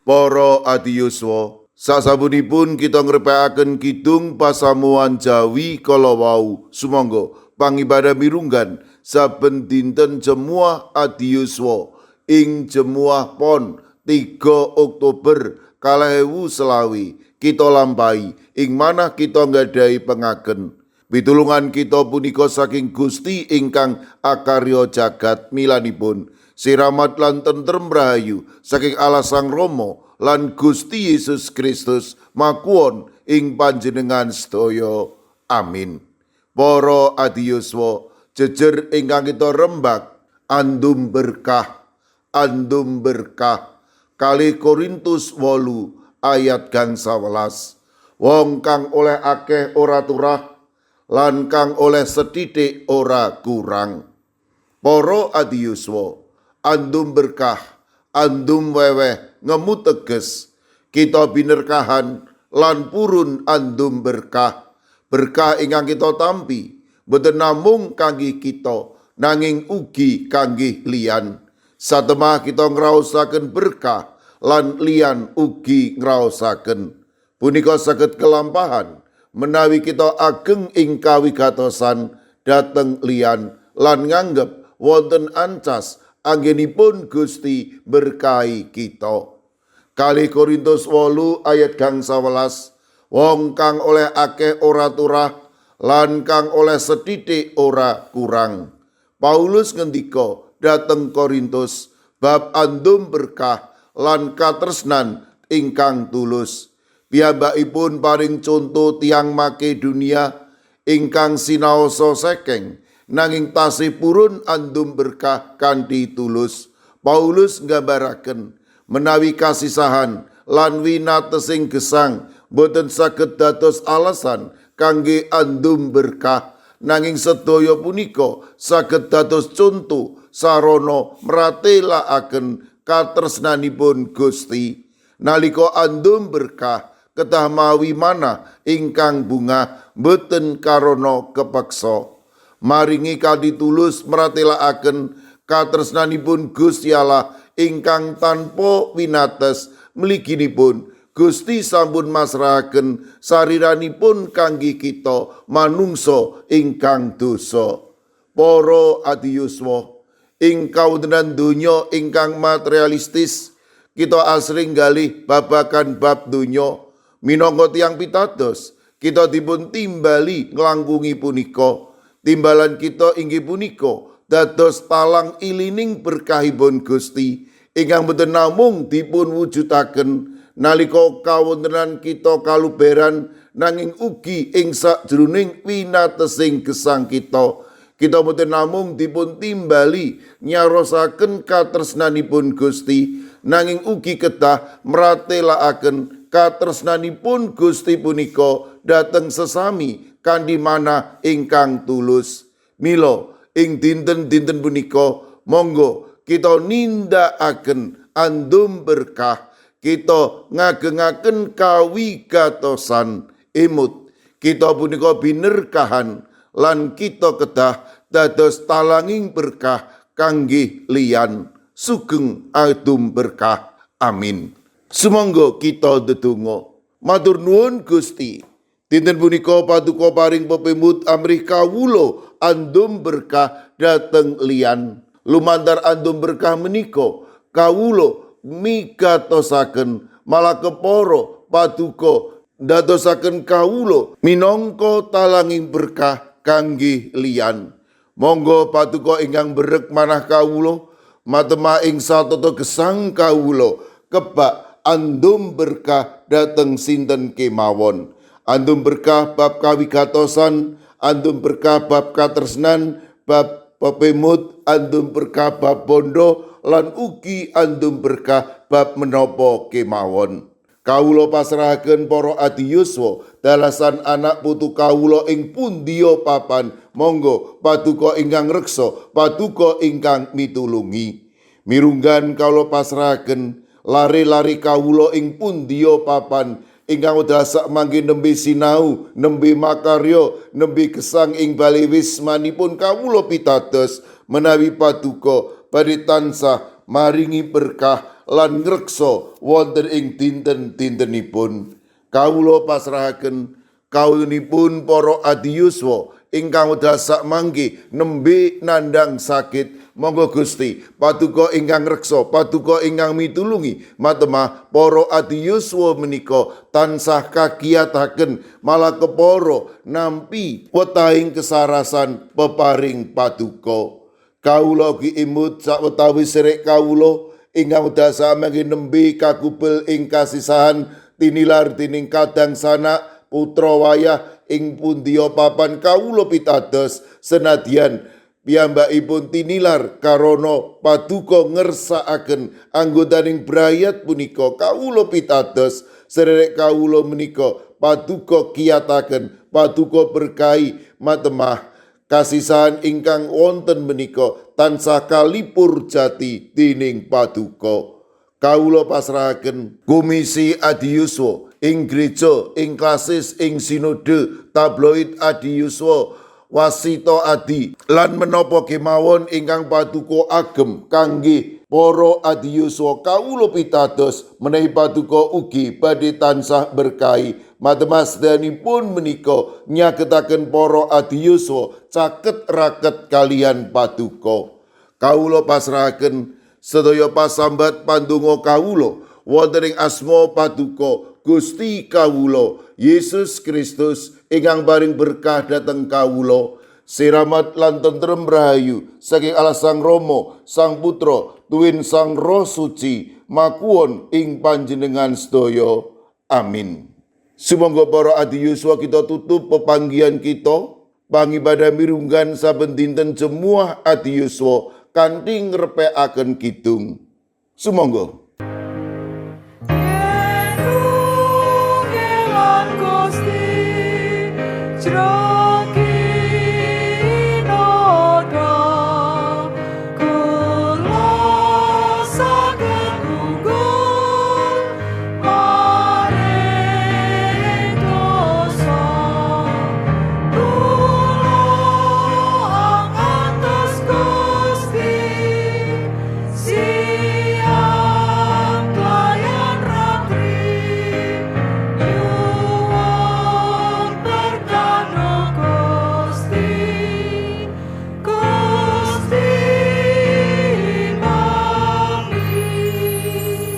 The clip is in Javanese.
Para adiyuswa, sasampunipun kita ngrepekaken kidung pasamuan Jawi kala wau, sumangga pangibadah mirunggan saben dinten Jemuah adiyuswa ing Jemuah Pon 3 Oktober 2025 kita lampahi ing manah kita nggadahi pengaken. Pitulungan kita punika saking Gusti ingkang akarya jagat. Milanipun siramat lan tentrem rahayu saking Allah Sang Rama lan Gusti Yesus Kristus makuwon ing panjenengan sedaya. Amin. Para adiyuswa, jejer ingkang kita rembak andum berkah, andum berkah, 2 Korintus 8 ayat 11. Wong kang oleh akeh ora turah lan kang oleh sethithik ora kurang. Para adiyuswa, andum berkah, andum weweh ngemu teges kita binerkahan lan purun andum berkah. Berkah ingkang kita tampi boten namung kangge kita, nanging ugi kangge liyan. Satemah kita ngraosaken berkah lan liyan ugi ngraosaken. Punika saged kelampahan menawi kita ageng ing kawigatosan dhateng liyan lan nganggep wonten ancas anggenipun Gusti berkahi kita. 2 Korintus 8 ayat 11, wong kang oleh akeh ora turah lan kang oleh sethithik ora kurang. Paulus ngendika dhateng Korintus bab andum berkah lan katresnan ingkang tulus. Piyambakipun paring conto tiang Makedonia ingkang sinaosa sekeng nanging tasih purun andum berkah kanthi tulus. Paulus nggambaraken menawi kasisahan lan winatesing gesang boten saged dados alasan kangge andum berkah, nanging sedaya punika saged dados conto sarana mratelakaken katresnanipun Gusti. Nalika andum berkah kedah mawi manah ingkang bungah, boten karana kepeksa. Maringi kanthi tulus mratelakaken katresnanipun Gusti Allah ingkang tanpa winates. Mliginipun Gusti sampun masrahaken sariranipun kangge kita manungsa ingkang dosa. Para adiyuswa, ing kawontenan donya ingkang materialistis, kita asring galih babagan bab donya. Minangka tiyang pitados, kita dipun timbali nglangkungi punika. Timbalan kita inggih punika dados talang ilining berkahipun Gusti ingkang boten namung dipun wujudaken nalika kawontenan kita kaluberan, nanging ugi ing sakjroning winatesing gesang kita. Kita boten namung dipun timbali nyarosaken katresnanipun Gusti, nanging ugi kedah mratelakaken katresnanipun Gusti punika dhateng sesami kanthi manah ingkang tulus. Mila ing dinten-dinten punika monggo kita nindakaken andum berkah, kita ngagengaken kawigatosan emut kita punika binerkahan lan kita kedah dados talanging berkah kangge liyan. Sugeng andum berkah. Amin. Sumangga kita ndedonga. Matur nuwun, Gusti. Dinten punika paduka paring pepemut amrih kawula andum berkah dhateng liyan. Lumantar andum berkah menika kawula migatosaken malah kepara paduka ndadosaken kawula minangka talanging berkah kangge liyan. Monggo paduka ingkang berek manah kawula, matemah ing satata gesang kawula kebak andum berkah dhateng sinten kemawon. Andum berkah bab kawigatosan, andum berkah bab katresnan, bab pepemut, andum berkah bab bondo, lan ugi andum berkah bab menapa kemawon. Kawula pasrahaken para adiyuswa dalasan anak putu kawula ing pundiya papan. Monggo paduka ingkang reksa, paduka ingkang mitulungi. Mirunggan kawula pasrahaken lare-lare kawula ing pundiya papan ingkang wekdal sakmangke nembe sinau, nembe makarya, nembe gesang ing bale wismanipun kawula pitados menawi paduka badhe tansah maringi berkah. lan ngreksa wonten ing dinten-dintenipun. Kawula pasrahaken kawulinipun para adiyuswa ingkang wekdal sakmangke nembe nandhang sakit. Monggo Gusti paduka ingkang ngreksa, paduka ingkang mitulungi matemah para adiyuswa menika tansah kagiyataken malah kepara nampi wetahing kesarasan peparing paduka. Kawula ugi imut sawetawis serek kawula ingkang wekdal sakmangke nembe kakubel ing kasisahan tinilar dening kadang sanak putra wayah ing pundiya papan. Kawula pitados senadyan piyambakipun tinilar karana paduka ngersakaken anggotaning brayat punika, kawula pitados sererek kawula menika paduka kiyataken, paduka berkahi matemah kasisahan ingkang wonten menika tansah kalipur jati dening paduka. Kawula pasrahaken Komisi Adiyuswa ing gereja, ing klasis, ing sinode, tabloid Adiyuswa, Wasita Adi lan menapa kemawon ingkang paduka agem kangge para adiyuswa. Kawula pitados menawi paduka ugi badhe tansah berkahi matemah sedayanipun menika nyagetaken para adiyuswa caket raket kaliyan paduka. Kawula pasrahaken sedaya pasambat pandonga kawula wonten ing asma paduka Gusti kawula Yesus Kristus ingkang paring berkah dhateng kawula. Siramat lan tentrem rahayu saking Allah Sang Rama, Sang Putra, tuwin Sang Roh Suci makuwon ing panjenengan sedaya. Amin. Sumangga para adiyuswa, kita tutup pepanggihan kita pangibadah mirunggan saben dinten Jemuah Adiyuswa kanthi ngrepekaken kidung. Sumangga.